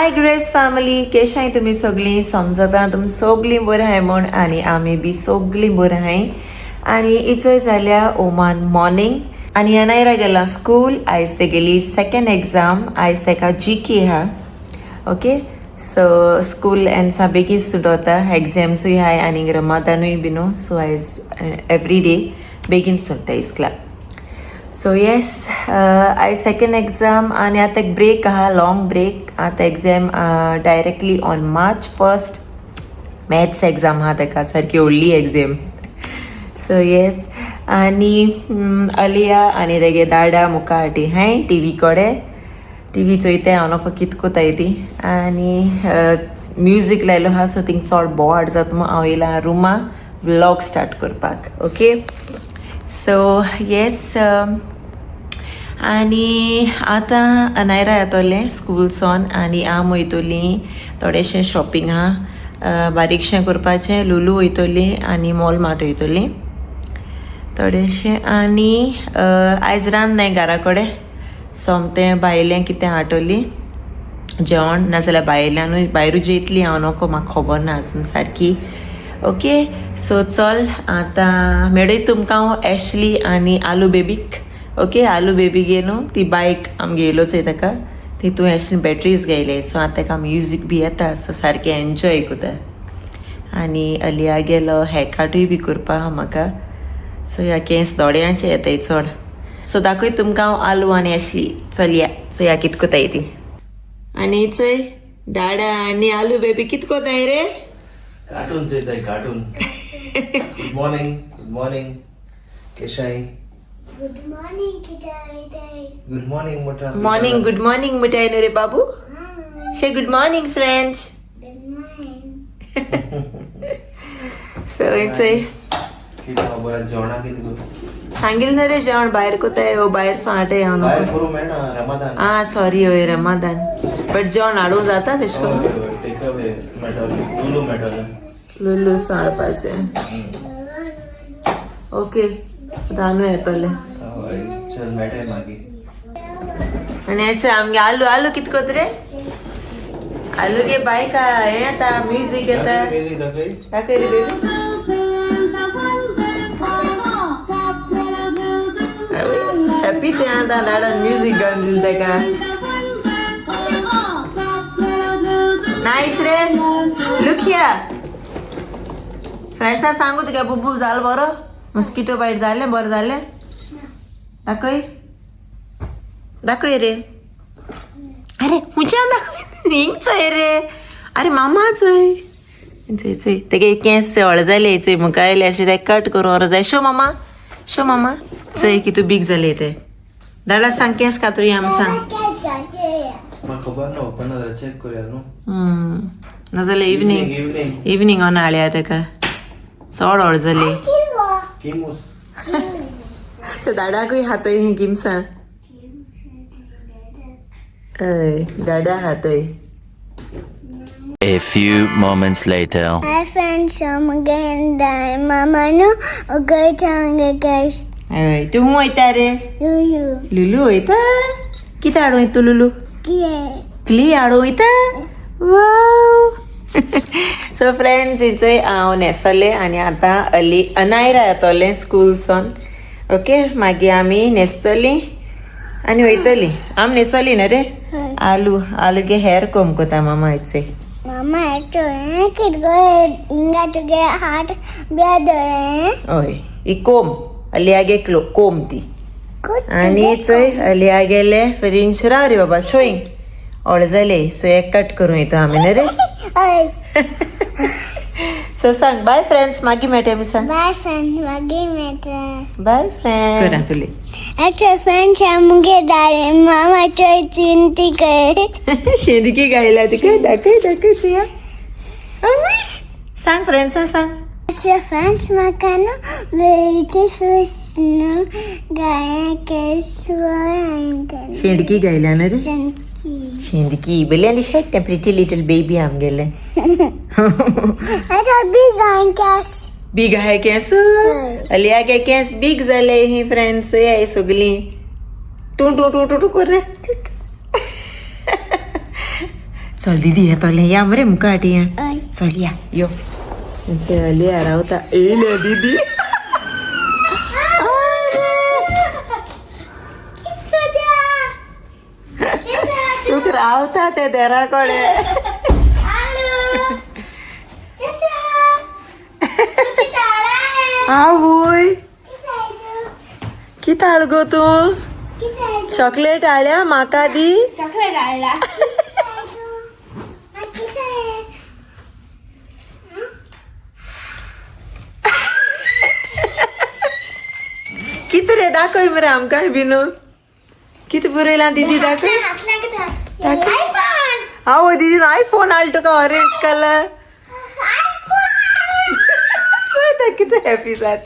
हाय grace family, केशाय तुमी सगळीं? समजता तुमी सगळीं बरीं आहाय म्हूण आनी आमी बी सगळीं बरीं आहाय. आनी इचोय जाल्या ओमान मॉर्निंग आनी अनायरा गेला स्कूल. आयज तेगेली सेकंड एग्जाम. आयज तेका जी के आहा. ओके, सो स्कूल एन्सा बेगीन सुटोता. एग्जाम्सूय आहाय आनी रमादानूय बी न्हू. सो आयज एवरी डे बेगीन सुट्टा इस्कला. सो येस, आयज सेकंड एग्जाम आनी आतां एक ब्रेक आहा, लॉंग ब्रेक. आतां exam directly on March 1. Maths exam आहा ताका, सारकी व्हडली एग्जाम. सो येस, आनी अलिया आनी तेगे दाडा मुखार हाटी हांय टीवी कडेन टीवी चोयताय. हांव नोको कित कोताय ती. आनी म्युजीक लायलो आहा, सो थिंग चड बोवाळ जाता म्हूण हांव येयला रुमा व्लॉग स्टार्ट करपाक. ओके, सो येस, आनी आतां अनायरा येतोलें स्कूलसोन आनी आम वयतोलीं थोडेशें शॉपिंग आहा बारीकशें करपाचें. लुलू वयतोलीं आनी मॉल मार्ट वयतोलीं थोडेशें. आनी आयज रांदनाय घरा कडेन, सोमतें भायलें कितें हाडटली जेवण, नाजाल्यार भायल्यानूय भायरूय जेयतली. हांव नको, म्हाका खबर ना आजून सारकी. ओके, सो चल आतां मेळय तुमकां हांव एशली आनी आलू बेबीक. ओके, आलू बेबी गे न्हू ती बायक आमगे येयलो चोय ताका तितून एशली बॅटरीज घेयले. सो आतां ताका म्युजीक बी येता, सो सारकें एन्जॉय कोता. आनी अलिया गेलो हेरकटूय बी करपा आहा म्हाका. सो ह्या केंस दोड्यांचे येताय चड. सो दाखय तुमकां हांव आलू आनी एशली. चलया, चोया कित कोताय ती. आनी चोय डाडा आनी आलू बेबी कित कोताय रे? कार्टून चोयताय cartoon. Good morning, good morning. केशाय? Good morning, किताय. गुड मॉर्निंग मोठा. मॉर्निंग, गुड मॉर्निंग मिठाई रे बाबू. Say good morning, friends. Good morning. So चोय. कितें बरं जेवणा कितें करूं? सांगील ना रे, जेवण भायर कोताय हो, भायर सांटे हांव भायर नको. करूं मेळना, रमादान. आ सॉरी, हय, रमादान. बट जेवण हाडूं जाता तेश करून. टेक अवे मेळटलें, लुलू मेळटलें. लुलू हाडपाचें. ओके, दानू येतोलें. हय, चल मेळटाय मागीर. आनी हेचे आमगे आलू, आलू कित कोत रे? आलू गे बायका हें येता, म्युजीक येता. म्युजीक दाखय. दाखय रे बेबी. हॅपी ते आतां लाडान म्युजीक घालून दिलें ताका. नायस रे. लूक here, फ्रेंड्सा सांगू तुका, बुबू जालो बरो? मस्किटो बायट जालें बरें जालें? दाखय, दाखय रे. अरे हुंच्यान दाखय, हिंग चोय रे. अरे मामा चोय, चोय चोय, तेगे केंस हळ जाले चोय. मुखार आयले अशें ते कट करूं व्हरो जाय. शो मामा, शो मामा. चोय कितू बीग जाले ते. दादा सांग, केंस कातरुया आमी, सांग. म्हाका खबर ना, ओपन जाल्यार चॅक करूया न्हू. नाजाल्यार इवनींग. इवनींग. इवनींग ऑन हाडया ताका, चड हळ जाली. किमूस. ते दादाकूय हातय ही गिमसां. हय, दादा हातय. A few moments later. Hi friends, I'm again Mama no good guys. हय, तूं खूंय वयता रे? Lulu. लुलू वयता? कितें हाडूं वयता लुलू? Yeah. क्ली हाडूं वयता? वाव. सो फ्रेंड्स, हिचोय हांव न्हेसलें आनी आतां अली अनायरा येतोलें स्कूलसोन. ओके, मागीर आमी न्हेसतलीं आनी वयतलीं. आमी न्हेसली न्हू रे? आलू, आलू गे हेर कोम कोता मामा हिचे. Mama, to kid go inga to get heart bed. हय, ही कोम अलियागे क्लो कोम ती. Good. आनी चोय अलिया गेले फ्रिंच. राव रे बाबा, शोईंग ओड जाले. सो एक कट करूं येता आमी न्हू रे? सो सांग बाय फ्रेंड्स, मागीर मेळटा आमी, सांग. Bye friends, मागीर मेळटा. बाय फ्रेंड्स तुले. अच्छा friends, I'm getting Mama चोय चिंती कर. शेंदकी गायला तिका. दाखय, दाखय चोया. सांग फ्रेंड्सा, सांग. अच्छा फ्रेंड्स, म्हाका न्हू ब्युटिफूल न्हू गाय केस. शेंडकी गायला न्हू रे? चिंती. शेंदकी बली आनी शेट प्रिटी लिटल बेबी आमगेलें. अच्छा बिग गाय केस. बीग आहे केस अलिया गे, केस बीग जाले ही. फ्रेंड्स चोया सगळीं टू टू टू टू टू कर रे. चल दीदी येतोलें या मरे मुखार या. चल या यो. चल रावता येयले दीदी. तुका रावता ते देरा कडे. आवय कितें हाड गो तूं? चॉकलेट हाडल्या म्हाका दी. चॉकलेट हाडला. कितें रे दाखय मरे आमकां बी न्हू. कितें बरयलां दीदी दाखय. आवय दीदी आयफोन हाडलो तुका ऑरेंज कलर. चोय कितें हॅपी जाता.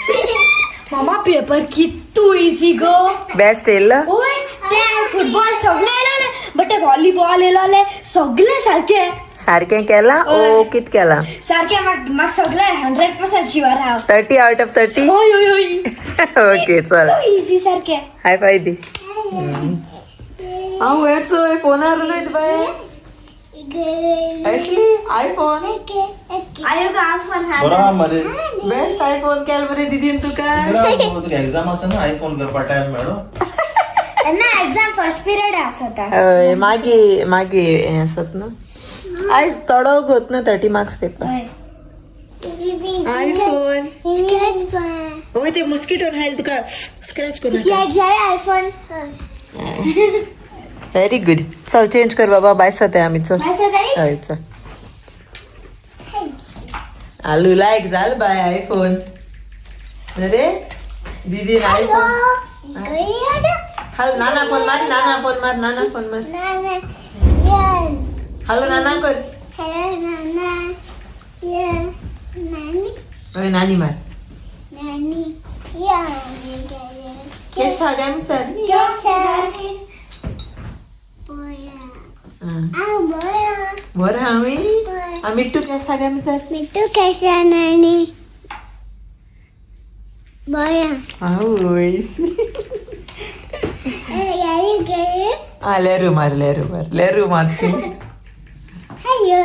मामा पेपर कितू इजी गो. बेस्ट येयलो. ओय ते फुटबॉल सगळे येयलोले बट ते व्हॉलीबॉल येयलोले सगळे सारके सारकें केलां ओ कित केलां? सारके म्हाका सगळे 100% शिवर हांव. 30 out of 30. हय हय हय. ओके चल. इजी सारके. हाय फाय दी. हांव हें चोय फोनार उलयत बाय. असली आयफोन. आयो आयफोन. बरो मरे. बेस्ट आयफोन केल मरे दीदीन तुका. तुका एग्जाम आसा न्हू आयफोन करपा टायम मेळो. ना एग्जाम फर्स्ट पिरियड आसता. हय मागीर मागीर हें आसत न्हू. आयज थोडो गोत न्हू 30 मार्क्स पेपर. आयफोन. हय ते मॉस्किटोन हायल तुका स्क्रॅच करून. आयफोन. Very good. चल चेंज कर बाबा बाय सते आमी चल. हय चल. आलू लायक जाल बाय आयफोन रे दीदी आयफोन. हॅलो नाना फोन मार. नाना फोन मार. नाना फोन मार. हॅलो नाना कर. हॅलो नाना. नानी. हय नानी मार. नानी. केश काय विचार. बरं आम्ही मिट्टू केस काय विचार. मिट्टू कैसा नानी? बया. हा लेरू मार लेरू मार लेरू मार. हॅलो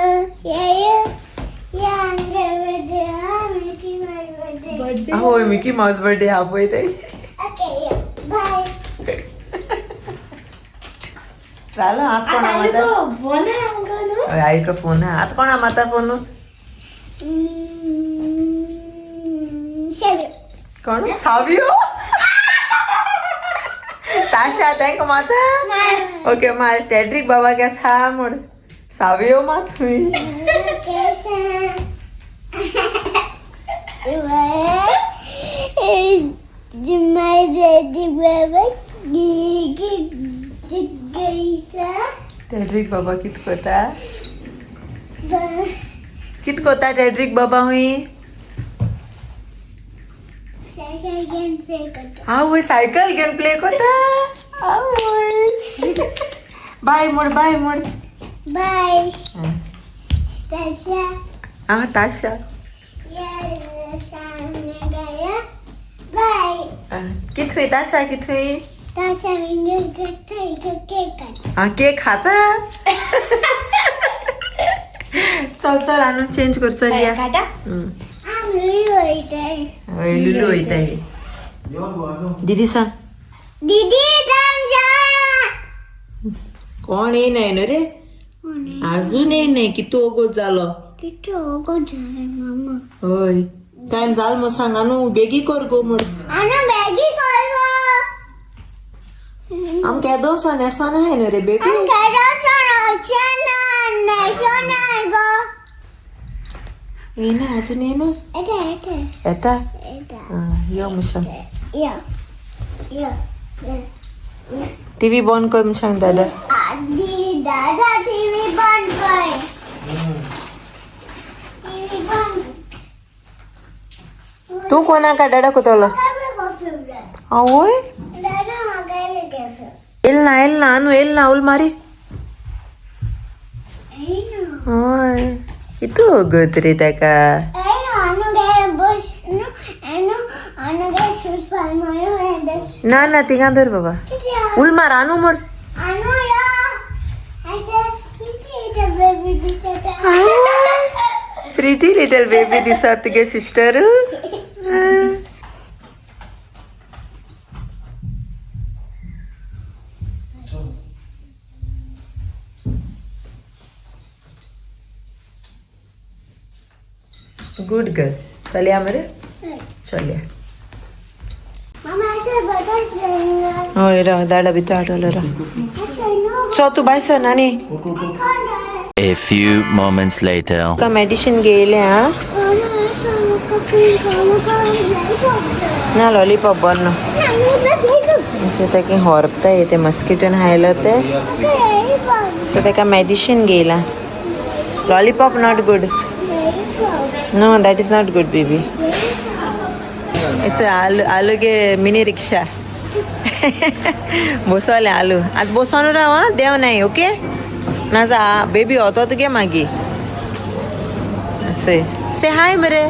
होय मिकी माऊस बर्थडे हा पळय ते. चाल आत कोणा माता. हय आयक फोन आत कोणा माता फोन. कोण सावियो ताशा तांकां माता. ओके मार टेड्रिक बाबा केस हा म्हण सावियो मात तुमी. टेड्रिक बाबा कित कोता कित कोता टेड्रिक बाबा हुई. आवय सायकल घेवन प्ले कोता. आवय बाय मोड बाय मोड. बाय. ताशा. हा ताशा. बाय. कितवी ताशा कितवी? ताशा केक. हा केक खाता. चल चल आणून चेंज कर चल या. हय लुलू वयताय. दीदी सांग. दीदी कोण येयनाय न्हू रे अजून येयनाय. कितू ओगोत जालो. कितू ओगोत जालो मामा. हय टायम जालो मग सांगा न्हू बेगी कर गो म्हण. बेगी कर गो. आम केदो सान एसान आहाय न्हू रे बेबी. आम केदो सान नेसोना गो. येयना अजून येयना. येता येता. येता. येता. यो मुशाम. यो यो. टीव्ही बंद कर मुशाम दादा. दादा टीव्ही बंद कर. टीव्ही बंद. तू कोणाक डाडा कोतलो? आवय येल ना येल ना न्हू येल ना उल मारी. हय कितू ओगत रे ताका. ना ना तिंगा धर बाबा उल मार आनू मोड. प्रिटी लिटल बेबी दिसता तुगे सिस्टर. Good girl. चलया मरे, चलया. हय राव, दाडा भितर आठवलो राव. चो तूं बाय सर नानी. A few moments later. तुका मेडिसिन घेयलें. आं, ना लॉलीपॉप बरो न्हू. म्हणजे ताका होरपता ते मस्किटोन खायलो ते, सो ताका medicine घेयलां. Lollipop not good. No, that is not good baby. It's aloo, aloo गे मिनी रिक्षा बसोले आलू. आतां बसोन राव आं, देंव नाय. ओके ना जा बेबी होतो तुगे मागीर. से से हाय मरे.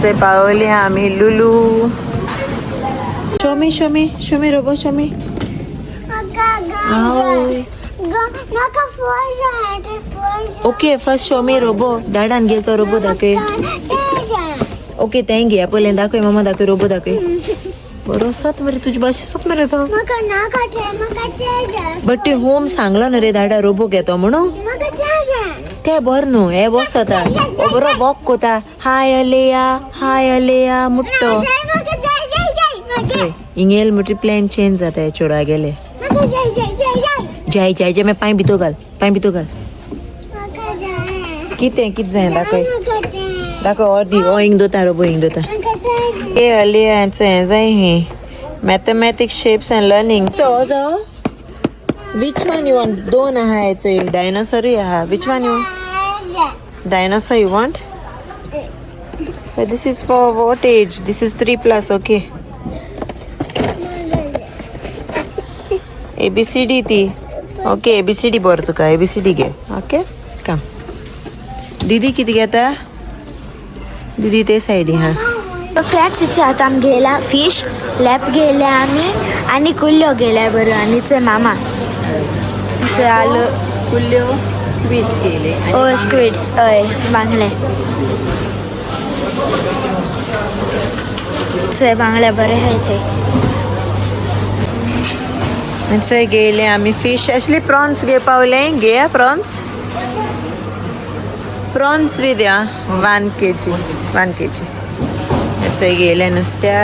से पावली आमी Lulu. Show me show me show me robo show me. Okay, first show me robo. डाडान गेल तो रोबो दाखय. Okay thank you. पयलें दाखय मामा, दाखय रोबो दाखय. बरो सात मरे तुजे भाशे सात मरे तो. बट ते होम सांगलो न्हू रे दाडा रोबो घेतो म्हणून. ते बरें न्हू, हे बस जाता बरो वॉक कोता. हाय अलेया, हाय अलेया मुट्टो. हिंगेल मुटी प्लॅन चेंज जाता चेडवा गेले. जाय जाय जाय, पांय भितर घाल, पांय भितर घाल. कितें कितें जाय दाखय दाखय. अर्दी हो हिंग दोता रोबो हिंग दोता. ए अलिया हें जाय ही मॅथमॅटिक्स शेप्स अँड लर्निंग. चो which one you want? दोन आहा हेचो डायनोसरूय आहा. Which one you? Dinosaur you want? This is for what age? This is 3+. Okay, ABCD ती. ओके एबीसीडी बरं तुका. एबीसीडी घे. ओके काम दीदी किती घेता? दीदी ते सायडी. हां फ्रेंड्स, इथे आता आमी गेला फिश लॅप गेले आमी आनी कुल्ल्यो गेल्या बऱ्यो. आनी चोय मामा चोय आलू कुल्ल्यो स्क्विड्स गेले. ओ स्क्विड्स, हय बांगडे. चोय बांगडे बरे खायचे. चोय गेले आमी फिश. एक्चुअली प्रॉन्स घे पावले. घेया प्रॉन्स. प्रॉन्स बी द्या 1 kg. 1 kg. चोय गेले नुस्त्या.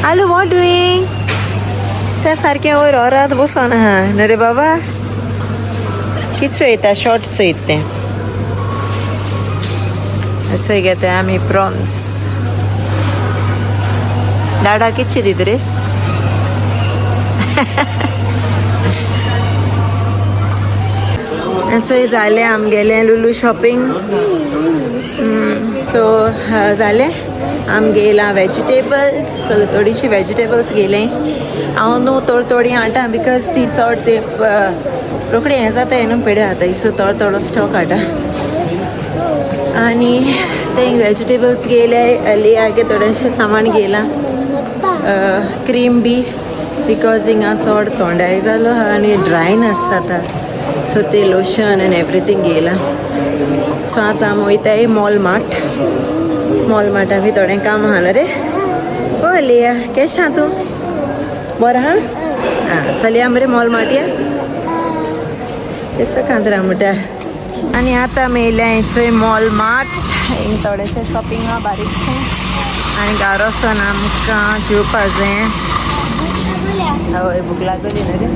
Aloo what doing? त्या सारकें वयर ओरात बसोन आहा न्हू रे बाबा. कितें चोयता? शॉर्ट्स चोयता तें. चोय घेता आमी प्रॉन्स. दाडा कितशे दित रे? चोय जालें आमगेलें लुलू शॉपिंग. सो जालें आमगेला वेजिटेबल्स. थोडीशी वेजिटेबल्स गेलें हांव न्हू थोडी थोडी हाडटा because ती चड ते रोखडी हें जाता न्हू पेडे जाता. सो थोडो थोडो स्टॉक हाडटा आनी ते वेजिटेबल्स गेले. लियागे थोडेशें सामान घेयलां, क्रीम बी because हिंगा चड तोंडाय जालो आनी ड्रायनस जाता. सो ते लोशन आनी एवरीथींग घेयलां. सो आतां आमी वयताय मॉल मार्ट. मॉल मार्टा बी थोडें काम आहा न्हू रे. ओ लिया केशें आहा तूं? बरें आहा? आं चलया मरे मॉल मार्ट या. तेसो कांतरा म्हणटा. आनी आतां आमी येयल्या चोय मॉल मार्ट. हिंग थोडेशें शॉपिंग आहा बारीकशें आनी घरा वचोन आमकां जेवपा जाय. हय भूक लागली न्हू रे,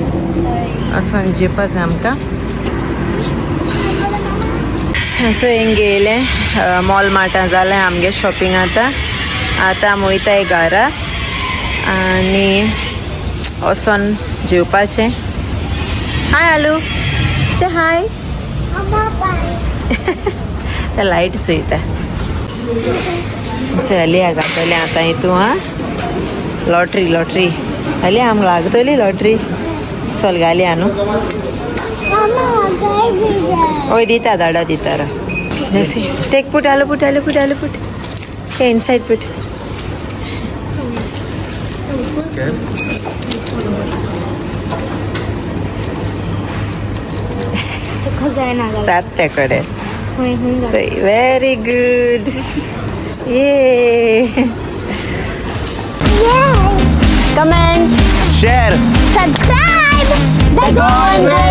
वचोन जेवपा जाय आमकां. चोय हिंग येयलें मॉल मार्टां जालें आमगे शॉपिंग. आतां आतां आमी वयताय घरा आनी वचोन जेवपाचें. हाय आलू, से हाय. लायट चोयता. चलया घातलें आतां हितू. आं लॉटरी लॉटरी अली आमकां लागतली लॉटरी. चल घालया न्हू. हय दिता दाडा दिता रा. Take put aloo put aloo put aloo put inside put. जायना घाल. जात त्या कडेन. खंय खंय घाल. चय, व्हेरी गुड. ये. Comment, Share. Subscribe. The Goan.